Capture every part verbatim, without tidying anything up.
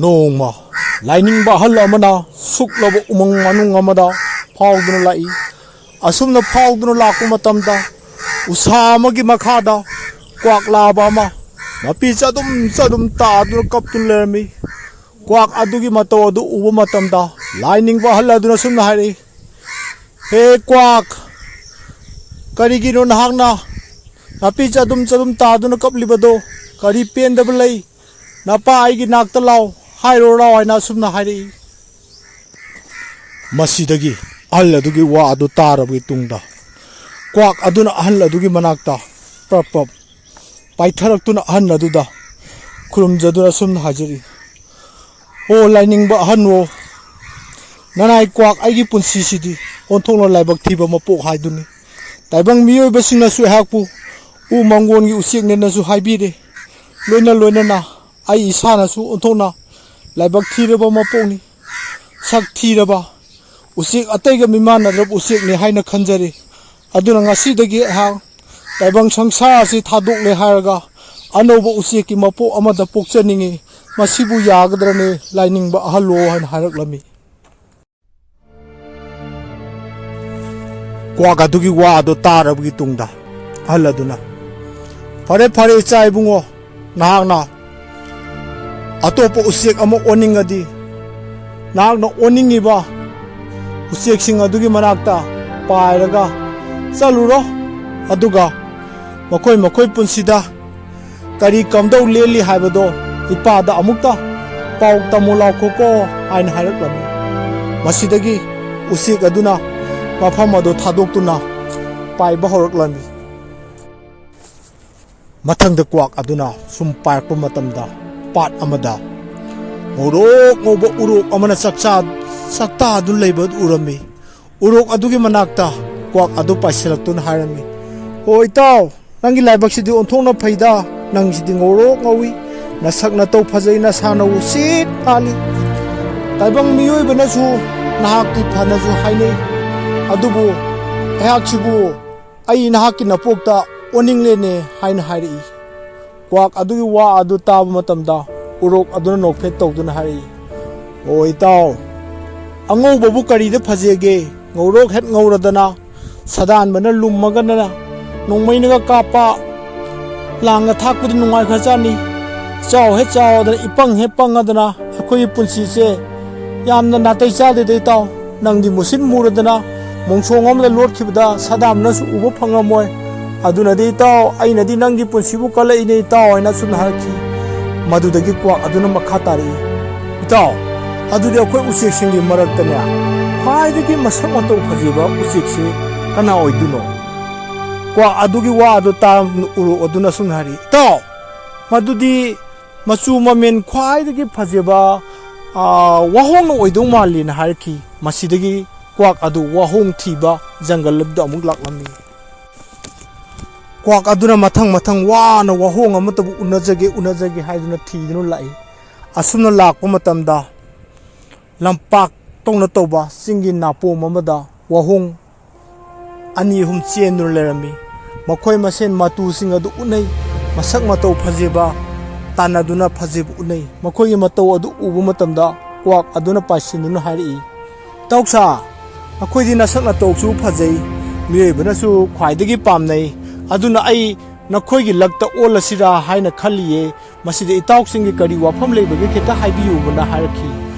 ꯅꯣꯡꯃ ꯂꯥꯏꯅꯤꯡꯕ ꯑꯍꯜ ꯑꯃꯅ ꯁꯨꯛꯂꯕ ꯎꯃꯪ ꯃꯅꯨꯡ ꯑꯃꯗ ꯐꯥꯎꯗꯨꯅ ꯂꯥꯛꯏ꯫ ꯑꯁꯨꯝꯅ ꯐꯥꯎꯗꯨꯅ ꯂꯥꯛꯄ ꯃꯇꯝꯗ, ꯎꯁꯥ ꯑꯃꯒꯤ ꯃꯈꯥꯗ ꯀ꯭ꯋꯥꯛ ꯂꯥꯕ ꯑꯃ ꯃꯄꯤ ꯆꯗꯨꯝ ꯆꯗꯨꯝ ꯇꯥꯗꯨꯅ ꯀꯞꯇꯨꯅ ꯂꯩꯔꯝꯃꯤ꯫ ꯀ꯭ꯋꯥꯛ ꯑꯗꯨꯒꯤ ꯃꯇꯧ ꯑꯗꯨ ꯎꯕ ꯃꯇꯝꯗ, ꯂꯥꯏꯅꯤꯡꯕ ꯑꯍꯜ ꯑꯗꯨꯅ ꯁꯨꯝꯅ ꯍꯥꯏꯔꯛꯏ, "ꯍꯦ ꯀ꯭ꯋꯥꯛ, ꯀꯔꯤꯒꯤꯅꯣ ꯅꯍꯥꯛꯅ ꯅꯥꯄꯤ ꯆꯗꯨꯝ ꯆꯗꯨꯝ ꯇꯥꯗꯨꯅ ꯀꯞꯂꯤꯕꯗꯣ? ꯀꯔꯤ ꯄꯦꯟꯗꯕ ꯂꯩ? ꯅꯄꯥ ꯑꯩꯒꯤ ꯅꯥꯛꯇ ꯂꯥꯎ, ꯍꯥꯏꯔꯣ ꯂꯥꯎ" ꯍꯥꯏꯅ ꯑꯁꯨꯝꯅ ꯍꯥꯏꯔꯛꯏ꯫ ꯃꯁꯤꯗꯒꯤ ꯑꯍꯜ ꯑꯗꯨꯒꯤ ꯋꯥ ꯑꯗꯨ ꯇꯥꯔꯕꯒꯤ ꯇꯨꯡꯗ, ꯀ꯭ꯋꯥꯛ ꯑꯗꯨꯅ ꯑꯍꯜ ꯑꯗꯨꯒꯤ ꯃꯅꯥꯛꯇ ꯄ꯭ꯔꯞ ꯄ꯭ꯔꯞ ꯄꯥꯏꯊꯔꯛꯇꯨꯅ ꯑꯍꯜ ꯑꯗꯨꯗ ꯈꯨꯔꯨꯝꯖꯗꯨꯅ ꯑꯁꯨꯝꯅ ꯍꯥꯏꯖꯔꯤ, "ꯑꯣ ꯂꯥꯏꯅꯤꯡꯕ ꯑꯍꯜ ꯑꯣ, ꯅꯅꯥꯏ ꯀ꯭ꯋꯥꯛ ꯑꯩꯒꯤ ꯄꯨꯟꯁꯤꯁꯤꯗꯤ ꯑꯣꯟꯊꯣꯛꯅ ꯂꯥꯏꯕꯛ ꯊꯤꯕ ꯃꯄꯣꯛ ꯍꯥꯏꯗꯨꯅꯤ꯫ ꯇꯥꯏꯕꯪ ꯃꯤꯑꯣꯏꯕꯁꯤꯡꯅꯁꯨ ꯑꯩꯍꯥꯛꯄꯨ ꯎ ꯃꯪꯒꯣꯟꯒꯤ ꯎꯆꯦꯛꯅꯦꯅꯁꯨ ꯍꯥꯏꯕꯤꯔꯦ꯫ ꯂꯣꯏꯅ ꯂꯣꯏꯅꯅ ꯑꯩ ꯏꯁꯥꯅꯁꯨ ꯑꯣꯟꯊꯣꯛꯅ ꯂꯥꯏꯕꯛ ꯊꯤꯔꯕ ꯃꯄꯣꯛꯅꯤ꯫ ꯁꯛ ꯊꯤꯔꯕ ꯎꯆꯦꯛ, ꯑꯇꯩꯒ ꯃꯤꯃꯥꯟꯅꯗ꯭ꯔꯕ ꯎꯆꯦꯛꯅꯤ ꯍꯥꯏꯅ ꯈꯟꯖꯔꯤ꯫ ꯑꯗꯨꯅ ꯉꯁꯤꯗꯒꯤ ꯑꯩꯍꯥꯛ ꯇꯥꯏꯕꯪ ꯁꯪꯁꯥꯔ ꯑꯁꯤ ꯊꯥꯗꯣꯛꯂꯦ ꯍꯥꯏꯔꯒ ꯑꯅꯧꯕ ꯎꯆꯦꯛꯀꯤ ꯃꯄꯣꯛ ꯑꯃꯗ ꯄꯣꯛꯆꯅꯤꯡꯏ꯫ ꯃꯁꯤꯕꯨ ꯌꯥꯒꯗ꯭ꯔꯅꯦ ꯂꯥꯏꯅꯤꯡꯕ ꯑꯍꯜꯂꯣ?" ꯍꯥꯏꯅ ꯍꯥꯏꯔꯛꯂꯝꯃꯤ꯫ ꯀ꯭ꯋꯥꯛ ꯑꯗꯨꯒꯤ ꯋꯥ ꯑꯗꯨ ꯇꯥꯔꯕꯒꯤ ꯇꯨꯡꯗ ꯑꯍꯜ ꯑꯗꯨꯅ, "ꯐꯔꯦ, ꯐꯔꯦ, ꯏꯆꯥ ꯏꯕꯨꯡꯉꯣ, ꯅꯍꯥꯛꯅ ꯑꯇꯣꯞꯄ ꯎꯆꯦꯛ ꯑꯃ ꯑꯣꯟꯅꯤꯡꯉꯗꯤ, ꯅꯍꯥꯛꯅ ꯑꯣꯟꯅꯤꯡꯉꯤꯕ ꯎꯆꯦꯛꯁꯤꯡ ꯑꯗꯨꯒꯤ ꯃꯅꯥꯛꯇ ꯄꯥꯏꯔꯒ ꯆꯠꯂꯨꯔꯣ꯫ ꯑꯗꯨꯒ ꯃꯈꯣꯏ ꯃꯈꯣꯏ ꯄꯨꯟꯁꯤꯗ ꯀꯔꯤ ꯀꯝꯗꯧ ꯂꯦꯜꯂꯤ ꯍꯥꯏꯕꯗꯣ ꯏꯄꯥꯗ ꯑꯃꯨꯛꯇ ꯄꯥꯎ ꯇꯝꯃꯨ ꯂꯥꯎꯈꯣꯀꯣ" ꯍꯥꯏꯅ ꯍꯥꯏꯔꯛꯂꯝꯃꯤ꯫ ꯃꯁꯤꯗꯒꯤ ꯎꯆꯦꯛ ꯑꯗꯨꯅ ꯃꯐꯝ ꯑꯗꯨ ꯊꯥꯗꯣꯛꯇꯨꯅ ꯄꯥꯏꯕ ꯍꯧꯔꯛꯂꯝꯃꯤ꯫ ꯃꯊꯪꯗ ꯀ꯭ꯋꯥꯛ ꯑꯗꯨꯅ ꯁꯨꯝ ꯄꯥꯏꯔꯛꯄ ꯃꯇꯝꯗ, ꯄꯥꯠ ꯑꯃꯗ ꯉꯧꯔꯣꯛ ꯉꯧꯕ ꯎꯔꯣꯛ ꯑꯃꯅ ꯆꯥꯛꯆꯥ-, ꯆꯥꯛꯇꯥꯗꯨꯅ ꯂꯩꯕ ꯑꯗꯨ ꯎꯔꯝꯃꯤ꯫ ꯎꯔꯣꯛ ꯑꯗꯨꯒꯤ ꯃꯅꯥꯛꯇ ꯀ꯭ꯋꯥꯛ ꯑꯗꯨ ꯄꯥꯏꯁꯤꯜꯂꯛꯇꯨꯅ ꯍꯥꯏꯔꯝꯃꯤ, "ꯑꯣ ꯏꯇꯥꯎ, ꯅꯪꯒꯤ ꯂꯥꯏꯕꯛꯁꯤꯗꯤ ꯑꯣꯟꯊꯣꯛꯅ ꯐꯩꯗ, ꯅꯪꯁꯤꯗꯤ ꯉꯧꯔꯣꯛ ꯉꯧꯏ, ꯅꯁꯛ ꯅꯇꯧ ꯐꯖꯩ, ꯅꯁꯥ ꯅꯎ ꯁꯤꯠ ꯅꯥꯜꯂꯤ꯫ ꯇꯥꯏꯕꯪ ꯃꯤꯑꯣꯏꯕꯅꯁꯨ ꯅꯍꯥꯛꯇꯤ ꯐꯅꯁꯨ ꯍꯥꯏꯅꯩ, ꯑꯗꯨꯕꯨ ꯑꯩꯍꯥꯛꯁꯤꯕꯨ ꯑꯩ ꯅꯍꯥꯛꯀꯤ ꯅꯄꯣꯛꯇ ꯑꯣꯟꯅꯤꯡꯂꯦꯅꯦ" ꯍꯥꯏꯅ ꯍꯥꯏꯔꯛꯏ꯫ ꯀ꯭ꯋꯥꯛ ꯑꯗꯨꯒꯤ ꯋꯥ ꯑꯗꯨ ꯇꯥꯕ ꯃꯇꯝꯗ ꯎꯔꯣꯛ ꯑꯗꯨꯅ ꯅꯣꯛꯐꯦꯠ ꯇꯧꯗꯨꯅ ꯍꯥꯏꯔꯛꯏ, "ꯑꯣ ꯏꯇꯥꯎ, ꯑꯉꯧꯕꯕꯨ ꯀꯔꯤꯗ ꯐꯖꯒꯦ? ꯉꯧꯔꯣꯛ ꯍꯦꯛ ꯉꯧꯔꯗꯅ ꯁꯥꯗꯥꯟꯕꯅ ꯂꯨꯝꯃꯒꯅ ꯅꯣꯡꯃꯩꯅꯒ ꯀꯥꯞꯄ, ꯂꯥꯡꯒ ꯊꯥꯛꯄꯗ ꯅꯨꯡꯉꯥꯏꯈ꯭ꯔꯖꯥꯠꯅꯤ꯫ ꯆꯥꯎ ꯍꯦꯛ ꯆꯥꯎꯗꯅ, ꯏꯄꯪ ꯍꯦꯛ ꯄꯪꯉꯗꯅ ꯑꯩꯈꯣꯏꯒꯤ ꯄꯨꯟꯁꯤꯁꯦ ꯌꯥꯝꯅ ꯅꯥꯇꯩ ꯆꯥꯗꯦꯗ ꯏꯇꯥꯎ꯫ ꯅꯪꯗꯤ ꯃꯨꯁꯤꯟ ꯃꯨꯔꯗꯅ ꯃꯣꯡꯁꯣꯡ ꯑꯃꯗ ꯂꯣꯠꯈꯤꯕꯗ ꯁꯥꯗꯥꯝꯅꯁꯨ ꯎꯕ ꯐꯪꯉꯝꯃꯣꯏ꯫ ꯑꯗꯨꯅꯗꯤ ꯏꯇꯥꯎ, ꯑꯩꯅꯗꯤ ꯅꯪꯒꯤ ꯄꯨꯟꯁꯤꯕꯨ ꯀꯜꯂꯛꯏꯅꯦ ꯏꯇꯥꯎ" ꯍꯥꯏꯅ ꯑꯁꯨꯝꯅ ꯍꯥꯏꯔꯛꯈꯤ꯫ ꯃꯗꯨꯗꯒꯤ ꯀ꯭ꯋꯥꯛ ꯑꯗꯨꯅ ꯃꯈꯥ ꯇꯥꯔꯛꯏ, "ꯏꯇꯥꯎ, ꯑꯗꯨꯗꯤ ꯑꯩꯈꯣꯏ ꯎꯆꯦꯛꯁꯤꯡꯒꯤ ꯃꯔꯛꯇꯅꯦ ꯈ꯭ꯋꯥꯏꯗꯒꯤ ꯃꯁꯛ ꯃꯇꯧ ꯐꯖꯕ ꯎꯆꯦꯛꯁꯤ ꯀꯅꯥ ꯑꯣꯏꯗꯣꯏꯅꯣ?" ꯀ꯭ꯋꯥꯛ ꯑꯗꯨꯒꯤ ꯋꯥ ꯑꯗꯨ ꯇꯥꯔꯝꯗꯨꯅ ꯎꯔꯣꯛ ꯑꯗꯨꯅ ꯑꯁꯨꯝꯅ ꯍꯥꯏꯔꯛꯏ, "ꯏꯇꯥꯎ, ꯃꯗꯨꯗꯤ ꯃꯆꯨ ꯃꯃꯦꯟ ꯈ꯭ꯋꯥꯏꯗꯒꯤ ꯐꯖꯕ, ꯑꯥ, ꯋꯥꯍꯣꯡꯅ ꯑꯣꯏꯗꯧ ꯃꯥꯜꯂꯤ" ꯍꯥꯏꯔꯛꯈꯤ꯫ ꯃꯁꯤꯗꯒꯤ ꯀ꯭ꯋꯥꯛ ꯑꯗꯨ ꯋꯥꯍꯣꯡ ꯊꯤꯕ ꯖꯪꯒꯜ ꯑꯗꯨꯗ ꯑꯃꯨꯛ ꯂꯥꯛꯂꯝꯃꯤ꯫ ꯀ꯭ꯋꯥꯛ ꯑꯗꯨꯅ ꯃꯊꯪ ꯃꯊꯪ ꯋꯥꯅ ꯋꯥꯍꯣꯡ ꯑꯃꯠꯇꯕꯨ ꯎꯅꯖꯒꯦ, ꯎꯅꯖꯒꯦ ꯍꯥꯏꯗꯨꯅ ꯊꯤꯗꯨꯅ ꯂꯥꯛꯏ꯫ ꯑꯁꯨꯝꯅ ꯂꯥꯛꯄ ꯃꯇꯝꯗ ꯂꯝꯄꯥꯛ ꯇꯧꯅ ꯇꯧꯕ ꯆꯤꯡꯒꯤ ꯅꯥꯄꯣꯝ ꯑꯃꯗ ꯋꯥꯍꯣꯡ ꯑꯅꯤ ꯑꯍꯨꯝ ꯆꯦꯟꯗꯨꯅ ꯂꯩꯔꯝꯃꯤ꯫ ꯃꯈꯣꯏ ꯃꯁꯦꯟ ꯃꯇꯨꯁꯤꯡ ꯑꯗꯨ ꯎꯅꯩ꯫ ꯃꯁꯛ ꯃꯇꯧ ꯐꯖꯕ ꯇꯥꯟꯅꯗꯨꯅ ꯐꯖꯕ ꯎꯅꯩ꯫ ꯃꯈꯣꯏꯒꯤ ꯃꯇꯧ ꯑꯗꯨ ꯎꯕ ꯃꯇꯝꯗ ꯀ꯭ꯋꯥꯛ ꯑꯗꯨꯅ ꯄꯥꯏꯁꯤꯟꯗꯨꯅ ꯍꯥꯏꯔꯛꯏ, "ꯏꯇꯥꯎꯁꯥ, ꯅꯈꯣꯏꯗꯤ ꯅꯁꯛ ꯅꯇꯧꯁꯨ ꯐꯖꯩ, ꯃꯤꯑꯣꯏꯕꯅꯁꯨ ꯈ꯭ꯋꯥꯏꯗꯒꯤ ꯄꯥꯝꯅꯩ꯫ ꯑꯗꯨꯅ ꯑꯩ ꯅꯈꯣꯏꯒꯤ ꯂꯛꯇ ꯑꯣꯜꯂꯁꯤꯔꯥ ꯍꯥꯏꯅ ꯈꯜꯂꯤꯌꯦ꯫ ꯃꯁꯤꯗ ꯏꯇꯥꯎꯁꯤꯡꯒꯤ ꯀꯔꯤ ꯋꯥꯐꯝ ꯂꯩꯕꯒꯦ ꯈꯤꯇ ꯍꯥꯏꯕꯤꯌꯨꯕꯅ" ꯍꯥꯏꯔꯛꯈꯤ꯫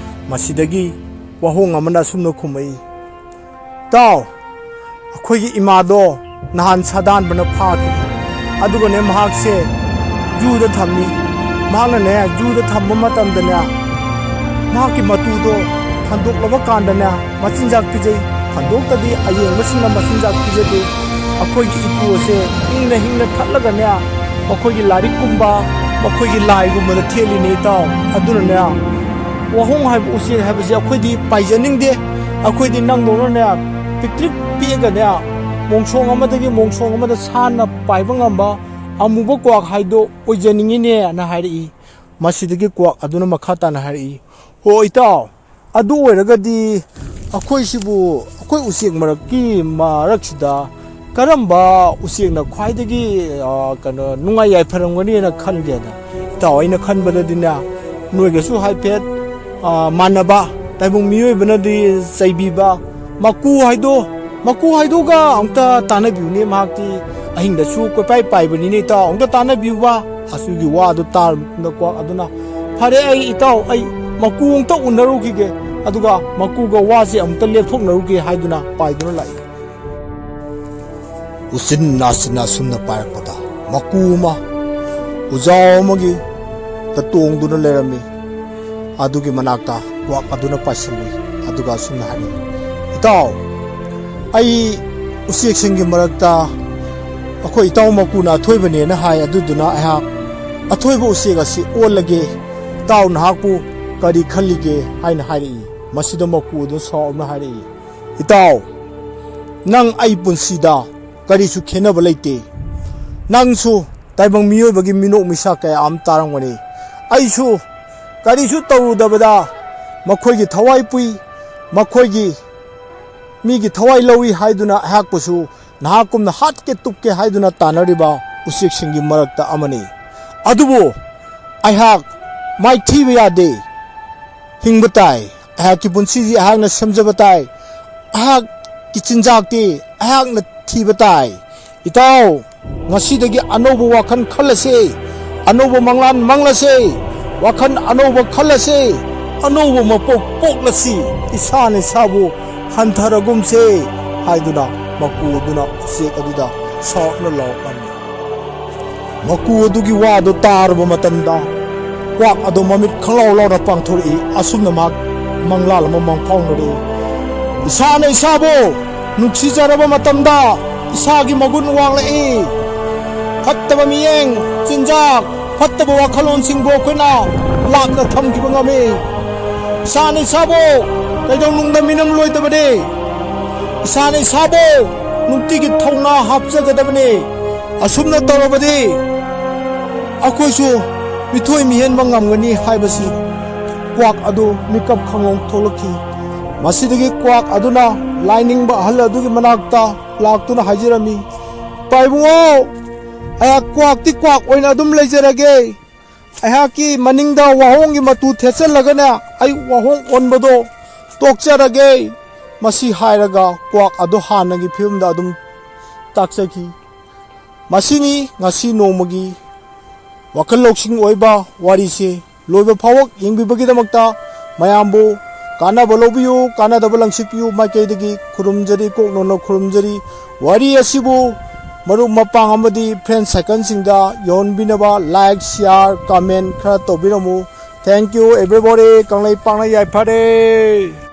ꯃꯁꯤꯗꯒꯤ ꯋꯥꯍꯣꯡ ꯑꯃꯅ ꯑꯁꯨꯝꯅ ꯈꯨꯝꯃꯛꯏ, "ꯏꯇꯥꯎ, ꯑꯩꯈꯣꯏꯒꯤ ꯏꯃꯥꯗꯣ ꯅꯍꯥꯟ ꯁꯥꯗꯥꯟꯕꯅ ꯐꯥꯈꯤ꯫ ꯑꯗꯨꯒꯅꯦ ꯃꯍꯥꯛꯁꯦ ꯖꯨꯗ ꯊꯝꯃꯤ꯫ ꯃꯍꯥꯛꯅꯅꯦ ꯖꯨꯗ ꯊꯝꯕ ꯃꯇꯝꯗꯅꯦ ꯃꯍꯥꯛꯀꯤ ꯃꯇꯨꯗꯣ ꯐꯟꯗꯣꯛꯂꯕ ꯀꯥꯟꯗꯅꯦ ꯃꯆꯤꯟꯖꯥꯛ ꯄꯤꯖꯩ꯫ ꯐꯟꯗꯣꯛꯇꯗꯤ ꯑꯌꯦꯡꯕꯁꯤꯡꯅ ꯃꯆꯤꯟꯖꯥꯛ ꯄꯤꯖꯗꯦ꯫ ꯑꯩꯈꯣꯏꯒꯤ ꯏꯄꯨ ꯑꯁꯦ ꯍꯤꯡꯅ ꯍꯤꯡꯅ ꯊꯠꯂꯒꯅꯦ ꯃꯈꯣꯏꯒꯤ ꯂꯥꯏꯔꯤꯛꯀꯨꯝꯕ, ꯃꯈꯣꯏꯒꯤ ꯂꯥꯏꯒꯨꯝꯕꯗ ꯊꯦꯠꯂꯤꯅꯦ ꯏꯇꯥꯎ꯫ ꯑꯗꯨꯅꯅꯦ ꯋꯥꯍꯣꯡ ꯍꯥꯏꯕ ꯎꯆꯦꯛ ꯍꯥꯏꯕꯁꯤ ꯑꯩꯈꯣꯏꯗꯤ ꯄꯥꯏꯖꯅꯤꯡꯗꯦ꯫ ꯑꯩꯈꯣꯏꯗꯤ ꯅꯪꯗꯧꯅꯅꯦ ꯄꯤꯛꯇ꯭ꯔꯤꯛ ꯄꯤꯛꯑꯒꯅꯦ ꯃꯣꯡꯁꯣꯡ ꯑꯃꯗꯒꯤ ꯃꯣꯡꯁꯣꯡ ꯑꯃꯗ ꯁꯥꯟꯅ ꯄꯥꯏꯕ ꯉꯝꯕ ꯑꯃꯨꯕ ꯀ꯭ꯋꯥꯛ ꯍꯥꯏꯗꯣ ꯑꯣꯏꯖꯅꯤꯡꯉꯤꯅꯦꯅ" ꯍꯥꯏꯔꯛꯏ꯫ ꯃꯁꯤꯗꯒꯤ ꯀ꯭ꯋꯥꯛ ꯑꯗꯨꯅ ꯃꯈꯥ ꯇꯥꯅ ꯍꯥꯏꯔꯛꯏ, "ꯍꯣ ꯏꯇꯥꯎ, ꯑꯗꯨ ꯑꯣꯏꯔꯒꯗꯤ ꯑꯩꯈꯣꯏꯁꯤꯕꯨ, ꯑꯩꯈꯣꯏ ꯎꯆꯦꯛ ꯃꯔꯛꯀꯤ ꯃꯔꯛꯁꯤꯗ ꯀꯔꯝꯕ ꯎꯆꯦꯛꯅ ꯈ꯭ꯋꯥꯏꯗꯒꯤ, ꯑ, ꯀꯩꯅꯣ, ꯅꯨꯡꯉꯥꯏ ꯌꯥꯏꯐꯔꯝꯒꯅꯤꯅ ꯈꯟꯒꯦꯅ? ꯏꯇꯥꯎ, ꯑꯩꯅ ꯈꯟꯕꯗꯗꯤꯅꯦ, ꯅꯣꯏꯒꯁꯨ ꯍꯥꯏꯐꯦꯠ, ꯑ, ꯃꯥꯟꯅꯕ, ꯇꯥꯏꯕꯪ ꯃꯤꯑꯣꯏꯕꯅꯗꯤ ꯆꯩꯕꯤꯕ ꯃꯀꯨ ꯍꯥꯏꯗꯣ, ꯃꯀꯨ ꯍꯥꯏꯗꯣꯒ ꯑꯃꯨꯛꯇ ꯇꯥꯟꯅꯕꯤꯌꯨꯅꯦ꯫ ꯃꯍꯥꯛꯇꯤ ꯑꯍꯤꯡꯗꯁꯨ ꯀꯣꯏꯄꯥꯏ ꯄꯥꯏꯕꯅꯤꯅꯦ꯫ ꯏꯇꯥꯎ, ꯑꯃꯨꯛꯇ ꯇꯥꯟꯅꯕꯤꯌꯨꯕ꯫ ꯑꯁꯤꯒꯤ ꯋꯥꯗꯨ ꯇꯥꯔꯕ ꯃꯇꯨꯡꯗ ꯀ꯭ꯋꯥꯛ ꯑꯗꯨꯅ, "ꯐꯔꯦ, ꯑꯩ, ꯏꯇꯥꯎ, ꯑꯩ ꯃꯀꯨ ꯑꯃꯨꯛꯇ ꯎꯅꯔꯨꯈꯤꯒꯦ, ꯑꯗꯨꯒ ꯃꯀꯨꯒ ꯋꯥꯁꯦ ꯑꯃꯨꯛꯇ ꯂꯦꯞꯊꯣꯛꯅꯔꯨꯒꯦ" ꯍꯥꯏꯗꯨꯅ ꯄꯥꯏꯗꯨꯅ ꯂꯥꯛꯏ꯫ ꯎꯆꯤꯟ ꯅꯥꯆꯤꯟꯅ ꯑꯁꯨꯝꯅ ꯄꯥꯏꯔꯛꯄꯗ, ꯃꯀꯨ ꯑꯃ ꯎꯖꯥꯎ ꯑꯃꯒꯤ ꯇ ꯇꯣꯡꯗꯨꯅ ꯂꯩꯔꯝꯃꯤ꯫ ꯑꯗꯨꯒꯤ ꯃꯅꯥꯛꯇ ꯀ꯭ꯋꯥꯛ ꯑꯗꯨꯅ ꯄꯥꯏꯁꯤꯜꯂꯨꯏ꯫ ꯑꯗꯨꯒ ꯑꯁꯨꯝꯅ ꯍꯥꯏꯔꯛꯏ, "ꯏꯇꯥꯎ, ꯑꯩ ꯎꯆꯦꯛꯁꯤꯡꯒꯤ ꯃꯔꯛꯇ ꯑꯩꯈꯣꯏ ꯏꯇꯥꯎ ꯃꯀꯨꯅ ꯑꯊꯣꯏꯕꯅꯦꯅ ꯍꯥꯏ, ꯑꯗꯨꯗꯨꯅ ꯑꯩꯍꯥꯛ ꯑꯊꯣꯏꯕ ꯎꯆꯦꯛ ꯑꯁꯤ ꯑꯣꯜꯂꯒꯦ, ꯏꯇꯥꯎ ꯅꯍꯥꯛꯄꯨ ꯀꯔꯤ ꯈꯜꯂꯤꯒꯦ?" ꯍꯥꯏꯅ ꯍꯥꯏꯔꯛꯏ꯫ ꯃꯁꯤꯗ ꯃꯀꯨ ꯑꯗꯨ ꯁꯥꯎꯅ ꯍꯥꯏꯔꯛꯏ, "ꯏꯇꯥꯎ, ꯅꯪ ꯑꯩ ꯄꯨꯟꯁꯤꯗ ꯀꯔꯤꯁꯨ ꯈꯦꯠꯅꯕ ꯂꯩꯇꯦ꯫ ꯅꯪꯁꯨ ꯇꯥꯏꯕꯪ ꯃꯤꯑꯣꯏꯕꯒꯤ ꯃꯤꯅꯣꯛ ꯃꯩꯁꯥ ꯀꯌꯥ ꯑꯃ ꯇꯥꯔꯝꯒꯅꯤ꯫ ꯑꯩꯁꯨ ꯀꯔꯤꯁꯨ ꯇꯧꯔꯨꯗꯕꯗ ꯃꯈꯣꯏꯒꯤ ꯊꯋꯥꯏ ꯄꯨꯏ, ꯃꯈꯣꯏꯒꯤ ꯃꯤꯒꯤ ꯊꯋꯥꯏ ꯂꯧꯏ ꯍꯥꯏꯗꯨꯅ ꯑꯩꯍꯥꯛꯄꯨꯁꯨ ꯅꯍꯥꯛꯀꯨꯝꯅ ꯍꯥꯠꯀꯦ ꯇꯨꯞꯀꯦ ꯍꯥꯏꯗꯨꯅ ꯇꯥꯟꯅꯔꯤꯕ ꯎꯆꯦꯛꯁꯤꯡꯒꯤ ꯃꯔꯛꯇ ꯑꯃꯅꯤ꯫ ꯑꯗꯨꯕꯨ ꯑꯩꯍꯥꯛ ꯃꯥꯏꯊꯤꯕ ꯌꯥꯗꯦ꯫ ꯍꯤꯡꯕ ꯇꯥꯏ꯫ ꯑꯩꯍꯥꯛꯀꯤ ꯄꯨꯟꯁꯤꯗꯤ ꯑꯩꯍꯥꯛꯅ ꯁꯦꯝꯖꯕ ꯇꯥꯏ꯫ ꯑꯩꯍꯥꯛꯀꯤ ꯆꯤꯟꯖꯥꯛꯇꯤ ꯑꯩꯍꯥꯛꯅ ꯊꯤꯕ ꯇꯥꯏ꯫ ꯏꯇꯥꯎ, ꯉꯁꯤꯗꯒꯤ ꯑꯅꯧꯕ ꯋꯥꯈꯜ ꯈꯜꯂꯁꯤ, ꯑꯅꯧꯕ ꯃꯪꯂꯥꯟ ꯃꯪꯂꯁꯤ, ꯋꯥꯈꯜ ꯑꯅꯧꯕ ꯈꯜꯂꯁꯤ, ꯑꯅꯧꯕ ꯃꯄꯣꯛ ꯄꯣꯛꯂꯁꯤ, ꯏꯁꯥꯅ ꯏꯁꯥꯕꯨ ꯍꯟꯊꯔꯒꯨꯝꯁꯦ" ꯍꯥꯏꯗꯨꯅ ꯃꯀꯨ ꯑꯗꯨꯅ ꯎꯆꯦꯛ ꯑꯗꯨꯗ ꯁꯥꯎꯔꯞꯅ ꯂꯥꯎꯔꯛꯂꯝꯃꯤ꯫ ꯃꯀꯨ ꯑꯗꯨꯒꯤ ꯋꯥꯗꯨ ꯇꯥꯔꯕ ꯃꯇꯝꯗ, ꯀ꯭ꯋꯥꯛ ꯑꯗꯨ ꯃꯃꯤꯠ ꯈꯪꯂꯥꯎ ꯂꯥꯎꯅ ꯄꯥꯡꯊꯣꯔꯛꯏ꯫ ꯑꯁꯨꯝꯅ ꯃꯍꯥꯛ ꯃꯪꯂꯥꯟ ꯑꯃ ꯃꯪꯐꯥꯎꯅꯔꯛꯏ꯫ "ꯏꯁꯥꯅ ꯏꯁꯥꯕꯨ ꯅꯨꯡꯁꯤꯖꯔꯕ ꯃꯇꯝꯗ, ꯏꯁꯥꯒꯤ ꯃꯒꯨꯟ ꯋꯥꯡꯂꯛꯏ꯫ ꯐꯠꯇꯕ ꯃꯤꯠꯌꯦꯡ, ꯆꯤꯟꯖꯥꯛ, ꯐꯠꯇꯕ ꯋꯥꯈꯜꯂꯣꯟꯁꯤꯡꯕꯨ ꯑꯩꯈꯣꯏꯅ ꯂꯥꯞꯅ ꯊꯝꯈꯤꯕ ꯉꯝꯃꯤ꯫ ꯏꯁꯥꯅ ꯏꯁꯥꯕꯨ ꯀꯩꯗꯧꯅꯨꯡꯗ ꯃꯤꯅꯝꯂꯣꯏꯗꯕꯅꯤ꯫ ꯏꯁꯥꯅ ꯏꯁꯥꯕꯨ ꯅꯨꯡꯇꯤꯒꯤ ꯊꯧꯅꯥ ꯍꯥꯞꯆꯒꯗꯕꯅꯤ꯫ ꯑꯁꯨꯝꯅ ꯇꯧꯔꯕꯗꯤ ꯑꯩꯈꯣꯏꯁꯨ ꯃꯤꯊꯣꯏ ꯃꯤꯍꯦꯟꯕ ꯉꯝꯒꯅꯤ" ꯍꯥꯏꯕꯁꯤ ꯀ꯭ꯋꯥꯛ ꯑꯗꯨ ꯃꯤꯀꯞ ꯈꯪꯍꯧ ꯊꯣꯛꯂꯛꯈꯤ꯫ ꯃꯁꯤꯗꯒꯤ ꯀ꯭ꯋꯥꯛ ꯑꯗꯨꯅ ꯂꯥꯏꯅꯤꯡꯕ ꯑꯍꯜ ꯑꯗꯨꯒꯤ ꯃꯅꯥꯛꯇ ꯂꯥꯛꯇꯨꯅ ꯍꯥꯏꯖꯔꯝꯃꯤ, "ꯏꯄꯥ ꯏꯕꯨꯡꯉꯣ, ꯑꯩꯍꯥꯛ ꯀ꯭ꯋꯥꯛꯇꯤ ꯀ꯭ꯋꯥꯛ ꯑꯣꯏꯅ ꯑꯗꯨꯝ ꯂꯩꯖꯔꯒꯦ꯫ ꯑꯩꯍꯥꯛꯀꯤ ꯃꯅꯤꯡꯗ ꯋꯥꯍꯣꯡꯒꯤ ꯃꯇꯨ ꯊꯦꯠꯆꯜꯂꯒꯅꯦ, ꯑꯩ ꯋꯥꯍꯣꯡ ꯑꯣꯟꯕꯗꯣ ꯇꯣꯛꯆꯔꯒꯦ"꯫ ꯃꯁꯤ ꯍꯥꯏꯔꯒ ꯀ꯭ꯋꯥꯛ ꯑꯗꯨ ꯍꯥꯟꯅꯒꯤ ꯐꯤꯕꯝꯗ ꯑꯗꯨꯝ ꯇꯥꯛꯆꯈꯤ꯫ ꯃꯁꯤꯅꯤ ꯉꯁꯤ ꯅꯣꯡꯃꯒꯤ ꯋꯥꯈꯜ ꯂꯧꯁꯤꯡ ꯑꯣꯏꯕ ꯋꯥꯔꯤꯁꯦ꯫ ꯂꯣꯏꯕ ꯐꯥꯎꯕ ꯌꯦꯡꯕꯤꯕꯒꯤꯗꯃꯛꯇ ꯃꯌꯥꯝꯕꯨ ꯀꯥꯟꯅꯕ ꯂꯧꯕꯤꯌꯨ, ꯀꯥꯟꯅꯗꯕ ꯂꯪꯁꯤꯠꯄꯤꯌꯨ ꯃꯥꯏꯀꯩꯗꯒꯤ ꯈꯨꯔꯨꯝꯖꯔꯤ, ꯀꯣꯛ ꯅꯣꯟꯅ ꯈꯨꯔꯨꯝꯖꯔꯤ꯫ ꯋꯥꯔꯤ ꯑꯁꯤꯕꯨ ꯃꯔꯨꯞ ꯃꯄꯥꯡ ꯑꯃꯗꯤ friend circle ꯁꯤꯡꯗ ꯌꯧꯍꯟꯕꯤꯅꯕ like, share, comment ꯈꯔ ꯇꯧꯕꯤꯔꯝꯃꯨ꯫ Thank you everybody꯫ ꯀꯪꯂꯩꯄꯥꯛꯅ ꯌꯥꯏꯐꯔꯦ꯫